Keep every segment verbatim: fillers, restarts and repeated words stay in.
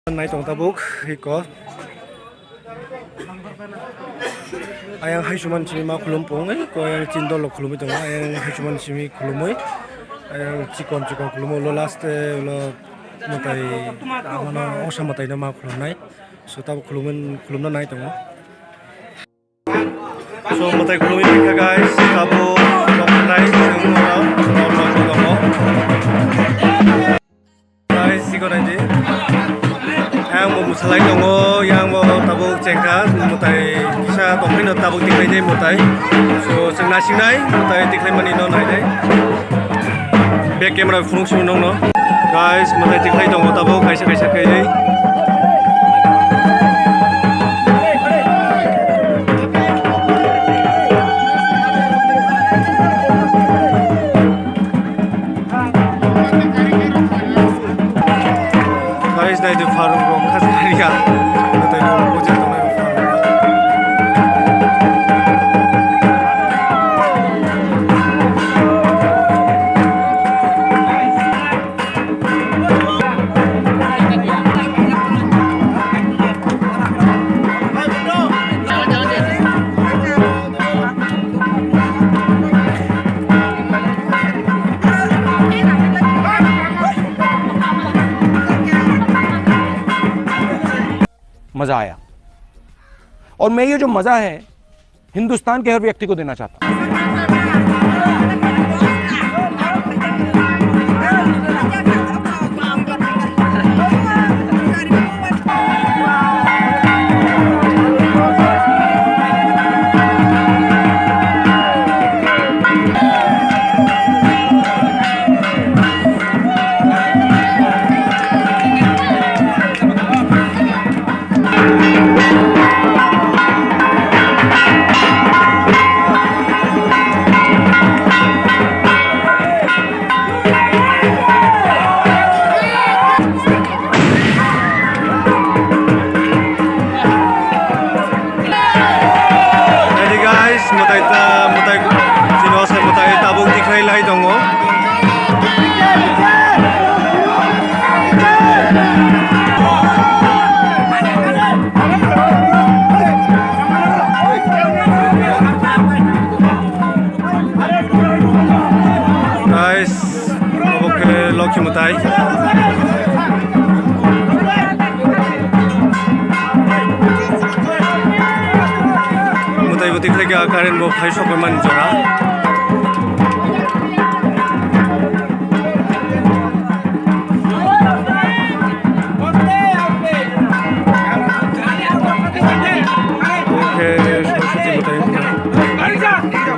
Nai tong tabuk, iko. Ayang hai suman simi ma khulum pung, iko ayang chindol lo khulumwi tongo, ayang hai suman simi khulumwi, ayang chikon chikon khulumwi, ulo last, eh, ulo mwtai, amano osa mwtai no ma khulumnai. So tabuk khulumin, khulumna nai tongo. So, mwtai khulumwi phikha, guys, tabuk noknai, chwng oro, oro, oro, oro. Guys, siko naidi. Yang bo mwsalai tongo, yang bo tabuk chengkha, mwtai kisa tongphino tabuk tikhlai de mwtai. So, chwng nasingnai, mwtai tikhlai mani no nainai. Back camera phunuk simi nongno. Guys, mwtai tikhlai tongo tabuk kaisa kaisa kaiwi. Guys, naidi pharuk rok khas kariya. Mwtai rok bujak tongnai pharuk rok. मजा आया। और मैं ये जो मजा है, हिंदुस्तान के हर व्यक्ति को देना चाहता हूँ। Ready guys, mwtai ta, mwtai, chini o sai mwtai tabuk tikhlai lai tongo. Guys, obo khe Lokhi mwtai. Mwtai bo tikhlai kha, current bo phai sok mani jora. Oke, Saraswati mwtai wngkha.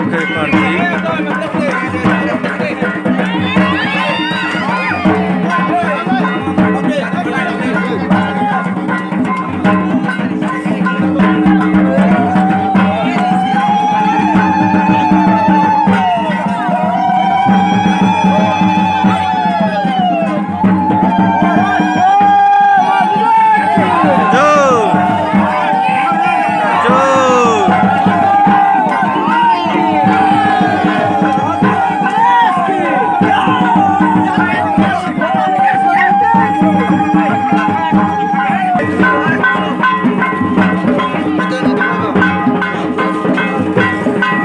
Oke, Kartik.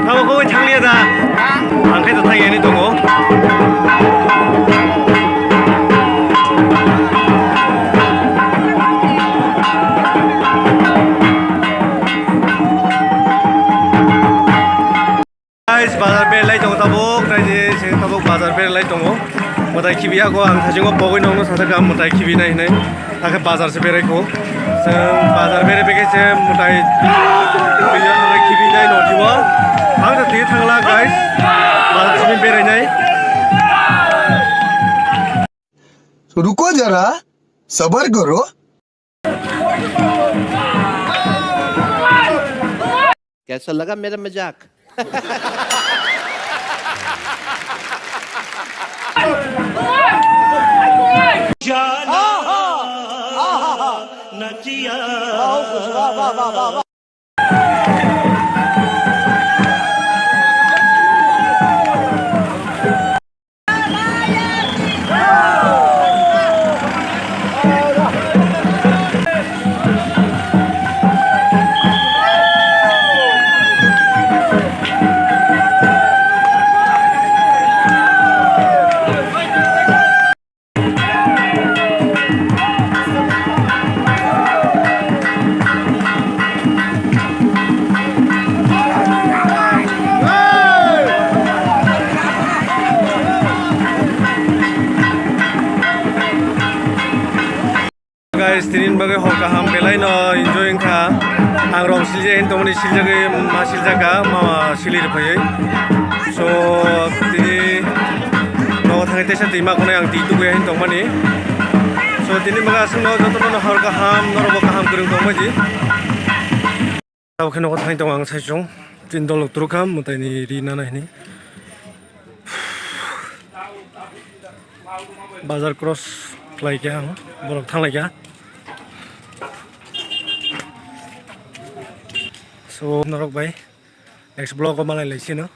Tamo kok thanglia da? Ang khe to thangyani tongo. Guys, bazar berlai tongo tabuk, naidi se tabuk bazar berlai tongo. Mwtai khibiya ko ang thasingo pogwi nongno sasa gam mwtai khibinai hinai. Takhe bazar se berai ko. Chwng bazar berai bege se mwtai biya khibinai no diwa. Ang ta twi thangla guys. Bazar simi berainai. रुको जरा, सबर करो। कैसा लगा मेरा मजाक? Bagwi hor kaham belai no enjoy wngkha. Ang rong siljak hin tongmani siljagwi ma siljak kha, mama sili rwphaiwi. So, tini nogo thangwi teisa twi ma khwnwi ang twi tukuya hin tongmani. So, tini bagwi aswkno jotono no hor kaham, norokbo kaham kwrwng tongbaidi. Tabuk khe nogo thangwi tongo ang saichung. Tini dolok turukha mwtaini ri nana hini. Bazar cross khlai kha ang, borok thang lai kha. So, norok bai next vlog o malai lai sino.